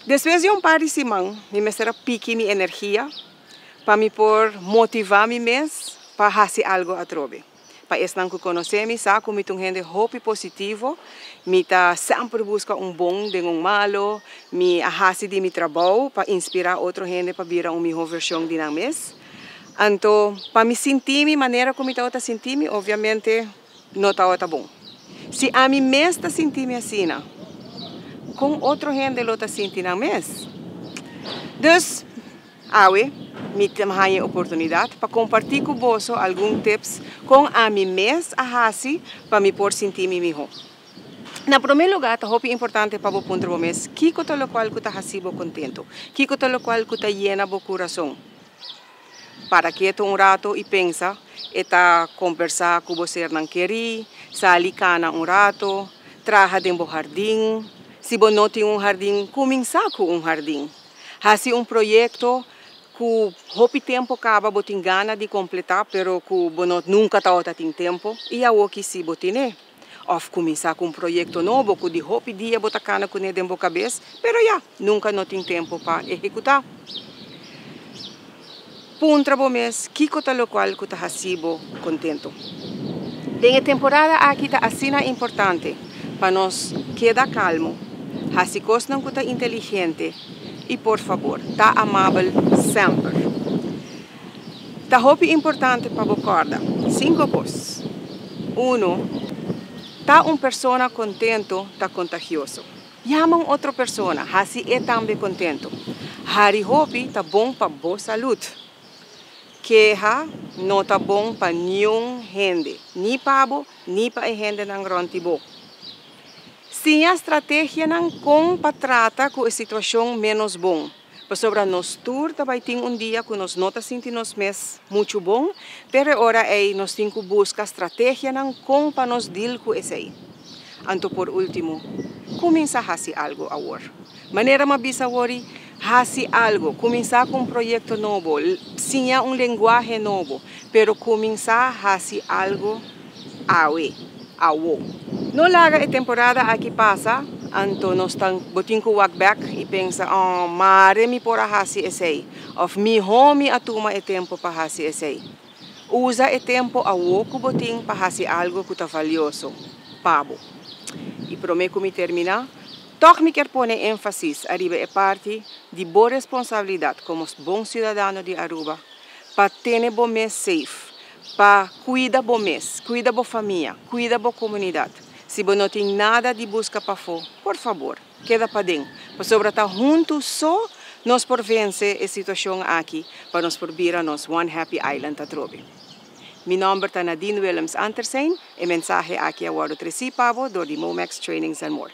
Despues di un par di siman, mi mester a piki mi energia pa mi por motivá mi mes pa hasi algu atrobe. Pa esnan ku konosé mi sa ku mi ta un hende hopi positivo, mi ta semper buska un bon den un malu, mi a hasi di mi trabou pa inspirá otro hende pa bira un mihó vershon di nan mes. Anto pa mi sinti mi manera ku mi tabata sinti mi obviamente no tabata bon. Si ami mes ta sinti mi asina, kon otro hende lo ta sinti nan mes? Dus, awe mi ta haña e oportunidat pa kompartí ku boso algun tips kon ami mes a hasi pa mi por sinti mi mihó. Na promé lugá ta hopi importante pa bo puntra bo mes kiko ta lokual ku ta hasi bo kontentu, kiko ta lokual ku ta yena bo kurason. Para ketu un rato i pensa, e ta kombersá ku bo sernan kerí, sali kana un rato, traha den bo hardin. Si bo no tin un hardin, kuminsá ku un hardin. Hasi un proyekto ku hopi tempu kaba bo tin gana di kompletá pero ku bo no nunka tabata tin tempu i awoki si bo tin'é. Òf kuminsá ku un proyekto nobo ku di hopi dia bo ta kana kuné den bo kabes, pero ya, nunka no tin tempu pa ehekutá. Puntra bo mes kiko ta lokual ku ta hasi bo kontentu. Den e temporada aki ta asina importante pa nos keda kalmu, hasi kosnan ku ta inteligente i por fabor ta amabel semper. Ta hopi importante pa bo kòrda sinku kos. Unu, Ta un persona kontentu ta kontagioso. Yama un otro persona, hasi e tambe kontentu. Hari hopi ta bon pa bo salud. Keha no ta bon pa niun hende, ni pa bo ni pa e hendenan rònt di bo. Siña strategianan kon pa trata ku e situashon ménos bon. Pasobra nos tur ta bai tin un dia ku nos no ta sinti nos mes muchu bon, pero e ora ei nos tin ku buska strategianan kon pa nos dil ku esei. Anto por último, kuminsá hasi algu awor. Manera m'a bisa awor-i, hasi algu, kuminsá ku un proyekto nobo, siña un lenguahe nobo, pero kuminsá hasi algu awe, awo. No laga e temporada aki pasa, anto nos ta bo tin ku wak bek i pensa, Oh, mare mi por a hasi esei, òf mihó mi a tuma e tempu pa hasi esei. Usa e tempu awo ku bo tin pa hasi algu ku ta valioso pa bo. I promé ku mi terminá, tòg mi kier pone énfasis ariba e parti di bo responsabilidat komo bon siudadano di Aruba pa tene bo mes safe, Pa cuida bo mes, cuida bo famia, cuida bo comunidad. Si bo no tin nada di busca pafo, por fabor, keda paden, pasobra ta hunto so nos por vence e situacion aki pa nos por bira nos One Happy Island atrobe. Mi nomber ta Nadine Willems Antersijn, e mensahe aki a wordo treci pa bo door di Momax Trainings and More.